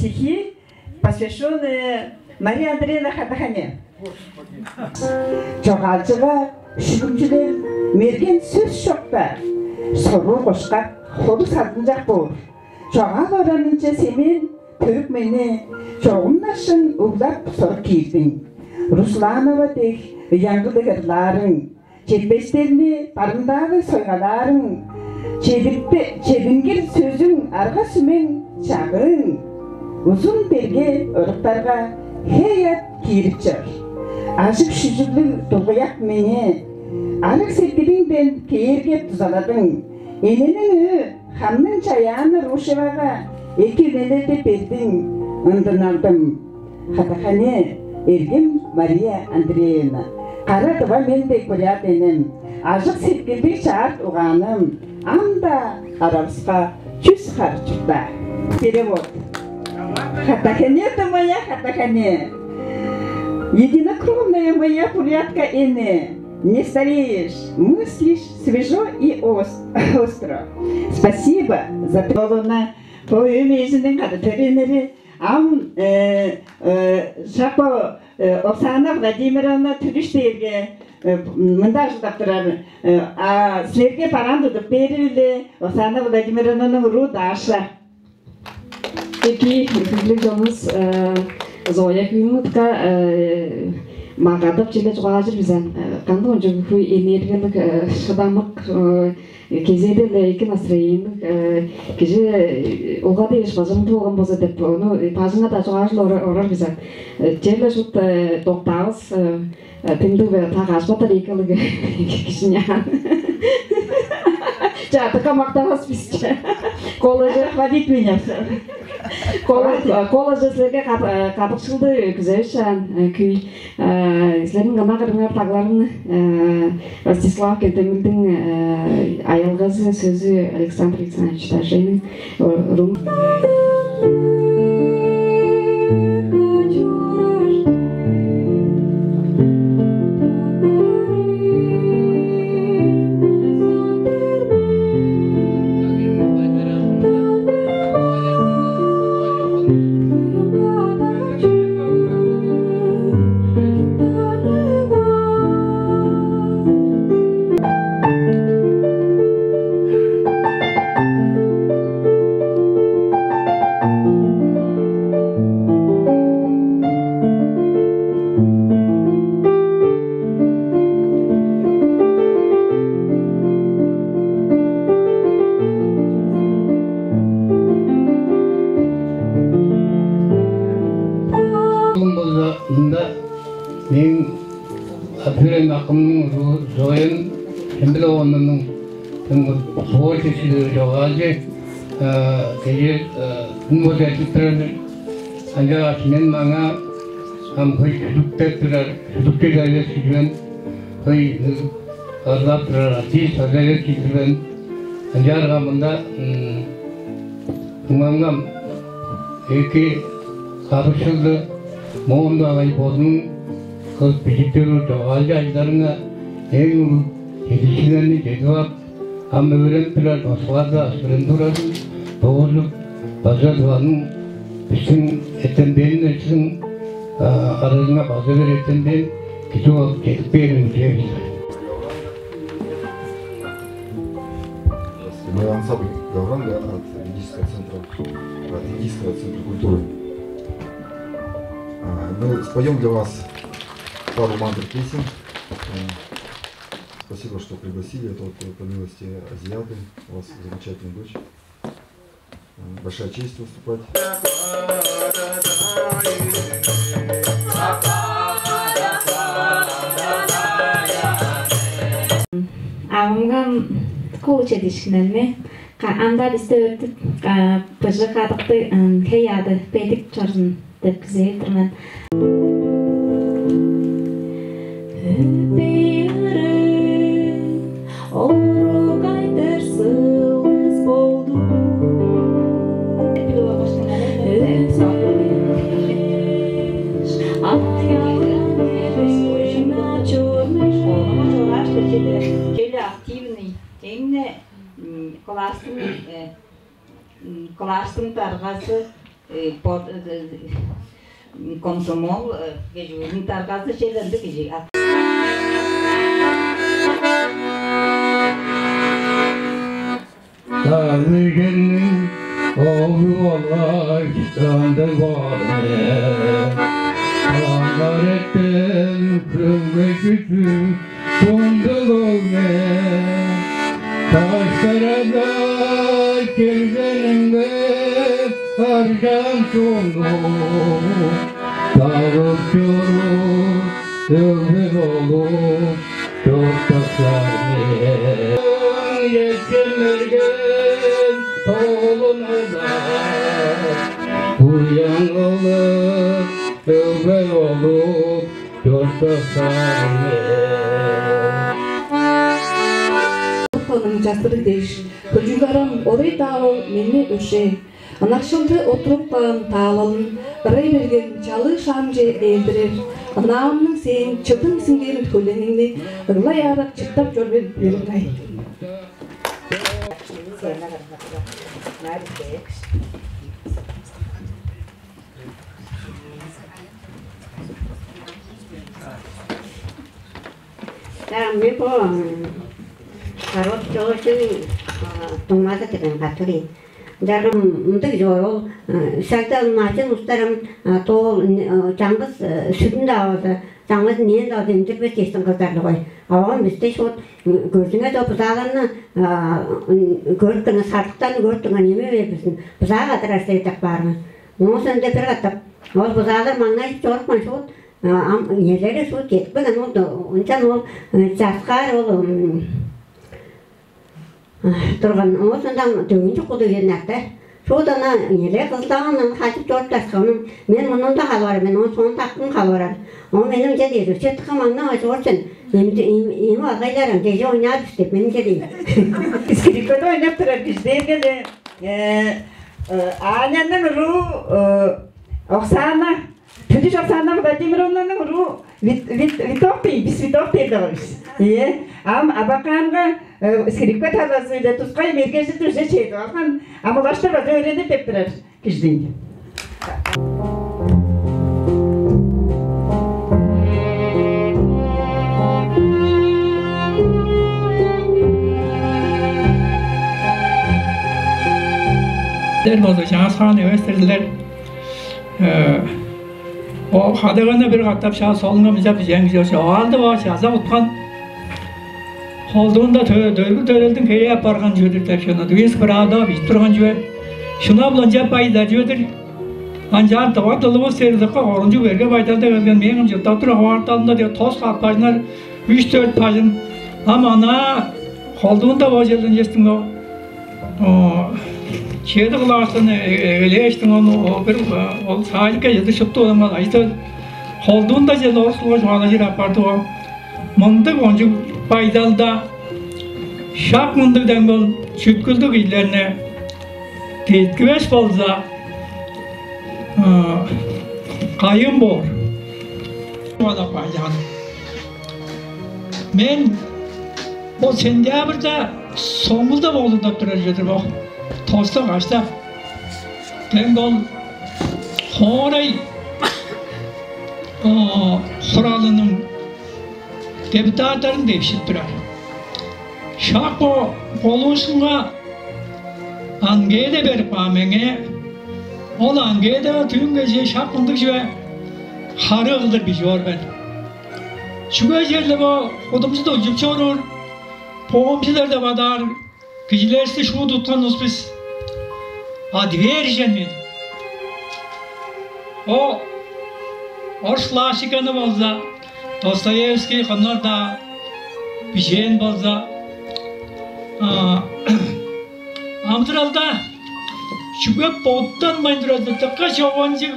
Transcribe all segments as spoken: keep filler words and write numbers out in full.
Стихи, посвящённые Марии Андреевне Хатахане. Чогаалчыга шүлүкчүлер мерген сөс чокта, соруу кошкак, хору садынчак боор. Чогаал оранынче семен төрүк мени чогумнашын углап сорук киирдиң. Русланова дег ыяңгылыг ырлаарың, четпестерни барымдаалыг сойгалаарың, чедипте чедингир сөзүң, арга-сүмең, чагыың узун берге оруктарга хей-ат киирип чор. Ажык-шүжүглүг дулгуяк меңээ арыг сеткилиңден кээргеп дузаладың. Энениң өө хамның чаяаны Рушевага эки үнелелди бердиң, ындын алдым. Хатахане, эргим Мария Андреевна, кара тыва мен дег бурят энем, ажык сеткилдиг чаарт угааным, ам-даа аравыска чүс хар чуртта. Перевод. Хатахане ты моя, Хатахане. Единокровная моя бурятка эне, не стареешь, мыслишь свежо и ос-, остро. Спасибо за... Олуна бо өөм ээзинден кады төреннери ам, э, э, шак бо, э, Оксана Владимировна Түрүш дээрге, э, мында ажылдап турар. Э, а силерге бараан тудуп бээри-биле Оксана Владимировнаның уруу Даша. Эки, хүндүлүг чонувус, э, Зоя Кюмутка, э, магадап чүгле чугаажыр бизен. Э, кандыг ончуг хөй энергиялыг, э, шыдамык, э, кезээде-ле эки настроениялыг, э, кижи, э, улга дээш бажыңды болган болза деп, ону бажыңга-даа чугаажыл орар, орар бизен. Э, черле шут, э, доктаавыс, э, Э, тымдыг бе, та каш батарейкалыг кижиняан. Чаатыкка мактавас бисче. Коложе хвалить меня. Коло-, э, коложе силерге кад-, э, кадыкшылды күзевишаан, э, күй. Э, силерниң ынак ырыңар дагларын, э, Ростислав Кентемилдиң, э, аялгазы, сөзү Александр Александрович Дажейниң. Болза мында мээң Апырен акымның уруу Зоян Шембиловнаның творческий чогаалчы, э, кежээ, э, хүн болчу айтып турар-дыр. Ынчангаш мен маңаа ам хөй шүлүктеп турар, шүлүкчү эвес кижи мен, хөй ырлап турар артист база эвес кижи мен. Ынчаарга мында, м, дуңмамга эки кадыкшылды, моон-даа кайы бодуң кылып бижип чоруур чогаалчы ажылдарыңга эң улуг чедиишкиннерни чедип ап, ам өөренип турар Москвада аспирантуразын доозуп, база Тываның бистиң эртемденнеривистиң, а, аразынга база бир эртемден кижи болуп чедип кээрин күзээр бис. Мы ансамбль «Гавран» от ведического центра, от Индийского центра культуры. А, мы споем для вас пару мантр-песен. Э, спасибо, что пригласили. Это вот, э, по милости Азиаты. У вас замечательная дочь. Э, большая честь выступать. Авамга кол чедишкинелме, ка-, анда бисте өттүп, а, быжыг кадыкты, м, хей ады бедик чорзун деп күзээр-дир мен. Өпей ырын орук айтыр сылдыс болду. Өсүрүш аялын эжине чорнуш. Школага чорааш-ла чедирер. Чели активный. Эң-не, м, класстың, э, м, класстың даргазы, Э, бо-, э, комсомол, э, кежигүнүң даргазы чеденди кижи. Дагыгенниң оглу болгаш ындыг боор мен. Аңгар эттен хөңгей күзү тундуг ол мен. Даштарада келгенимге аржаан суну тагып чоруур өгбе болуп чурттаксар мен. Эрткен мерген тоолун ызар, уян кылып, өгбе болуп чурттаксар мен. Тонуң частырыг дээш, хөжүг арам орай-даа ол мени өршээ. Ынакшылды оттуруп каан таалалын ырай берген чалыы шаамче ээлдирер, ынаамның сээң чыдың сиңген хөйлеңиңни ыглай аарак чыттап чор мен, Белгай. Чаа, мен бо, м, Карот Чоочуң, а, дуңмазы деп мен катырыйн. Ынчаарга мындыг чоор ол, э, шагда мачын устарым, а, тоол, н-, э, чаңгыс, э, сүдүн-даа алза, чаңгыс ниен-даа алза эмдирбес дээштиң кылдарлыг ой. А оон бисте шуут, м, көрдүңер доо бызааларны, а, м, көрүп турган, сардыктарны көрүп турган эме бээр бис. Бызаа кадырар силер деп каарга. Оон соонда бир катап ол бызаалар маңнажып чорупкан шуут, а, ам иелери шуут чедип келген ол, ынчан ол, э, часкаар ол, м, турган, оозундан дөгүнчү куду үен арта. Шуут ана иелер кызылдаагандан хажып чоруп часканым. Мен мурнунда халып орар, мен оон соонда акым халып орар. Оон мени ынча дээр: «Че, дыка маңнавай чорчун. Эми, эми, эми аргайларың, кежээ ойнаар бис», — деп, мен ынча дейн. Скрипкада ойнап турар кижи дээрге-ле, э, э, Аняның уруу, э, Оксана, Түдүш Оксана Владимировнаның уруу Вит-, Вит-, Виток бис, Виток дээр-даа бис. Ийе. Ам Абаканга, э, скрипка талазы-биле тускай мергежил дүрзе чедип алган, ам улаштыр база өөредир деп турар кижи дийин. Силер болза чаңгыс каан эвес-тир силер. Э, о, хадыганы бир катап шаа солунга мынча бижээн кижи болчу, оваалды бо чаза уткан, холдуунда тө-, дөргүл төрелдиң херээ апарган чүве-дир деп, шынап, Винск Правда бижип турган чүве. Шынап-ла ынчап байдал чүве-дир. Ынчаар тыва дылывыс дээрзекке корунчуг берге байдалда келген, мээң ам чурттап турар ховарталымда деп тос катпажыннар, үш-дөрт бажың. Ам анаа холдуунда бо черле ынчаштың, о, о, чеди кылаастан э-, эгелээштиң, ону, о, бир, о, ол садикке чеди шупту улам ажы-төл холдуунда черле орус кылгаш чугаалажыр апарды бо. Мындыг кончуг байдалда шак мындыг дем бол чүткүлдүг кижилерни деткивес болза, а, кайын боор. Мен бо сентябрьда соңгулда болур деп турар чүве-дир бо. Тосту каштап, дем бол хоорай, о, хуралының депутаттарын девшип турар. Шак бо болуушкунга анкета берип каан меңээ. Ол анкетага дүүн кежээ шак мындыг чүве харыы кылдыр бижип ор мен. Чүге черле бо кудумчуда улчуп чоруур, боомчулар деп адаар кижилерни шуут уткан улус бис. А дивээржен мен. О, орус классиканы болза, Достоевский, кымнар-даа бижээн болза, а, амыдыралда чүге боттанмайн турар-дыр, дыка чогончуг,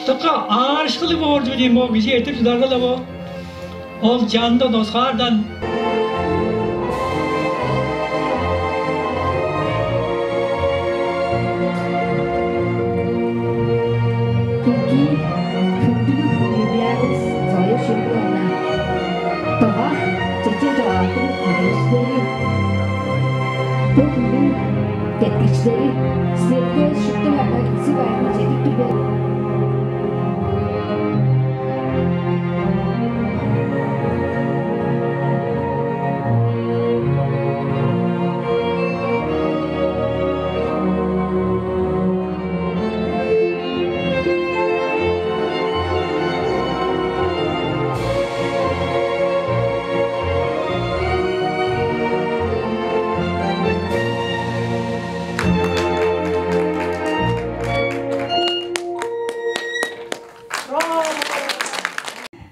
дыка аарышкылыг боор чүве дийин, бо кижи эртип чыдарга-ла бо. Ол чанды доскаардан. Күркүү, хүндүлүг Юлианус Зоя Шүргүловна, тыва чечен чогаалдың өөреникчилери, бо хүннүң деткикчилери, силерге шупту-ла ындыг изиг байырны чедирип тур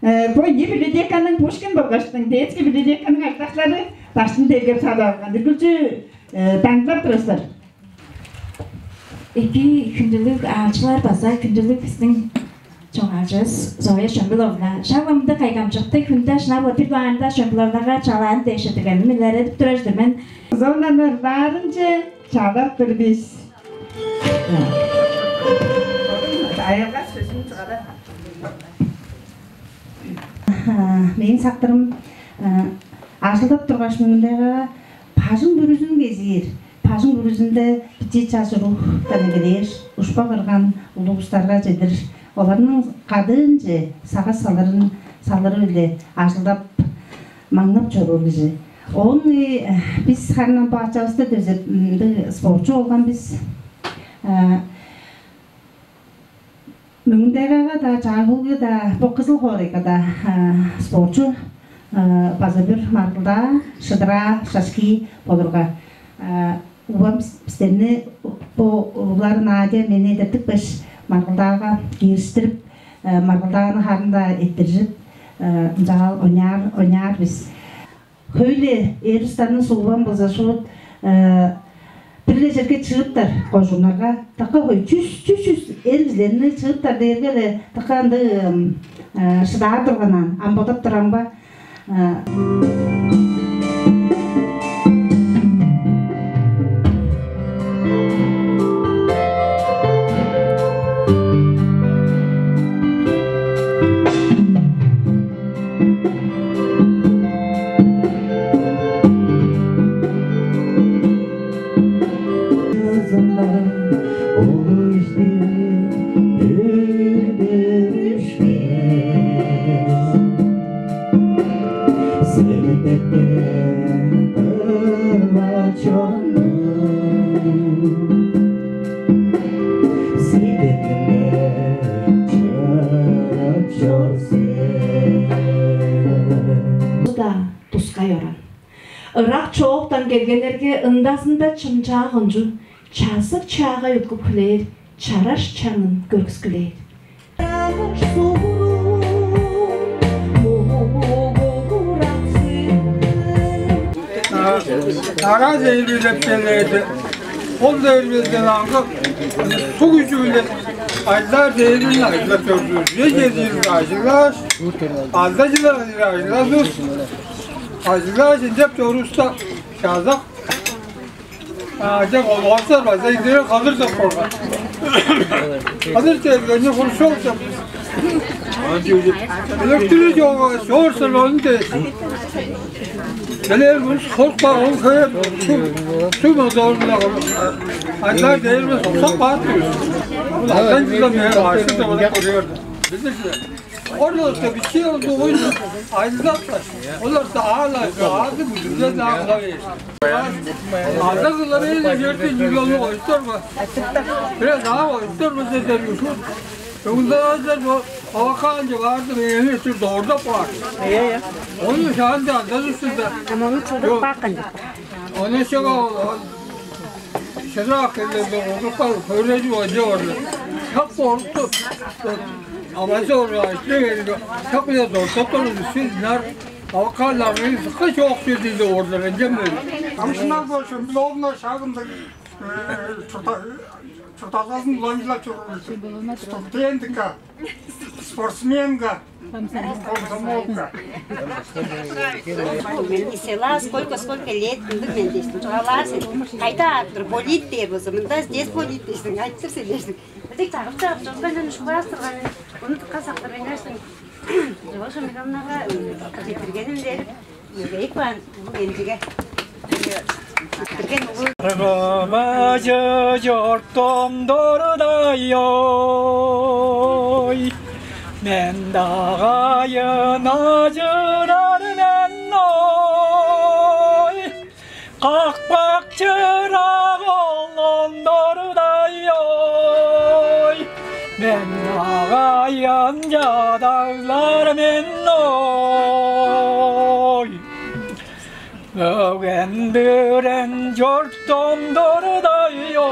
Э, бо ийи библиотеканың, Пушкин болгаштың детский библиотеканың ажылдакчылары даштын дергеп салып алган. Үргүлчү э, даңгылап турар силер. Эки хүндүлүг аалчылар база хүндүлүг бистиң чогаалчывыс Зоя Шомбуловна. Шак ындыг кайгамчыктыг хүнде шынап-ла бир дугаарында Шомбуловнага чалаан дээш четтиргеним илередип турар-дыр мен. Зонаны баарынче чалап тур бис. Аялга сөзүн чыгара. Мээң сактырым ажылдап тургаш мындайга бажың бүрүзүн кезиир. Бажың бүрүзүнде бичии чаш уруг-даа эгелээш, ушпа кырган улустарга чедир оларның кадыынче сагыш салырын салыры-биле ажылдап, маңнап чоруур кижи. Оон бис харын бачавысты дөзеп, ындыг спортчу болган бис. Мөңгүн-Тайгага-даа, Чаа-Хөлге-даа, бо Кызыл хоорайга-даа спортчу база бир маргылдаа, шыдыраа, шашки болурга. Угбам бистерни, бо уруглар Надя мени эдертипкеш, маргылдаага кириштирип, маргылдааны харын-даа эрттиржип, ынчаар ойнаар, ойнаар бис. Хөй-ле эр-улустарны сугбам болза шуут бир-ле черге чыыптар кожууннарга, дыка хөй, чүс, чүс, чүс эр кижилерни чыыптар дээрге-ле дыка ындыг шыдаар турган аан, ам бодап турам ба. Бо-даа тускай оран. Ырак чооктан келгеннерге ындазында чымчаа кончуг, чазык чаагай уткуп хүлээр, чараш чаңын көргүскүлээр. Ара зейирлеп келээди. Ол дээрбезден аңгы суг үжү-биле ажылаар дээрин ажылап чордувус. Эже-дир ажылааш, алда чылар ажылдадывыс. Ажылааш, ынчап чорувуста чазак. Ача колбаастар база индире кадыр деп болган. Кадыр чергени хуршок деп. Электри чогуга чоор сырларын дээш. Элээр бус хоркпа ол хөөр су моторунда. Ача дээрбес уксап баат тур. Алдан жылдан бээр башты деп көрүп көрдүм. Билдирсиз. Орлорда бичии ол дугуйну айылдапкаш, оларда аалай аады бүдүрген аңгылап ээр. Ада кылар эйле жерде миллионну ойуттарга. Бираз аа ойуттарга дедер ушул. Бүгүнде азар бо авакаанче баарды меңени чур доордап каар. Ону шаанда анда үстүнде. Аманы чудуп баккан. Ону шага Шыраак келгенде, кудупкан хөөрежип ажа барды. Шак борукту, амазы орга, ишпегенге, шак-биле дортап турду, силнар, авакаларның сыкка чоок чүве дийди ордар, ынчан бээр. Амшынар болчу, бил оонда шагындыг чурталгазын уланчылап чоруур. Студентка, спортсменка, комсомолка. Мен из села, сколько, сколько лет, ындыг мен дээштим. Чугаалаар сен. Кайда артыр, болит дээр болза, мында здесь болит дээштиң, айтыр сен дээштиң. Бизик чагып чагып чорган ушкулаас турган. Ону тыкка сактыр мен дээштиң. Жогоша Михайловнага жетиргенин берип, мөгейип каан. Эмчиге. Кыргымажы чортум дордай-ой, мен дагайын ажырар мен-ой, какпак чырак олгон дордай-ой, мен дагайын чадаглар мен-ой. Өгендирен чортум дордай-ой,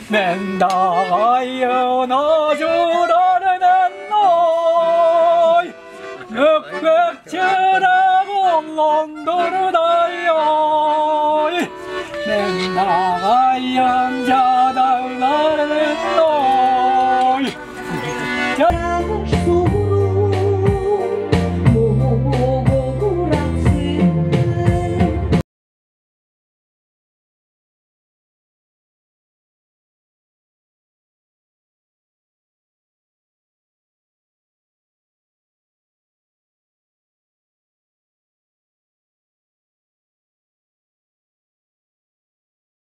мен дагайын ажы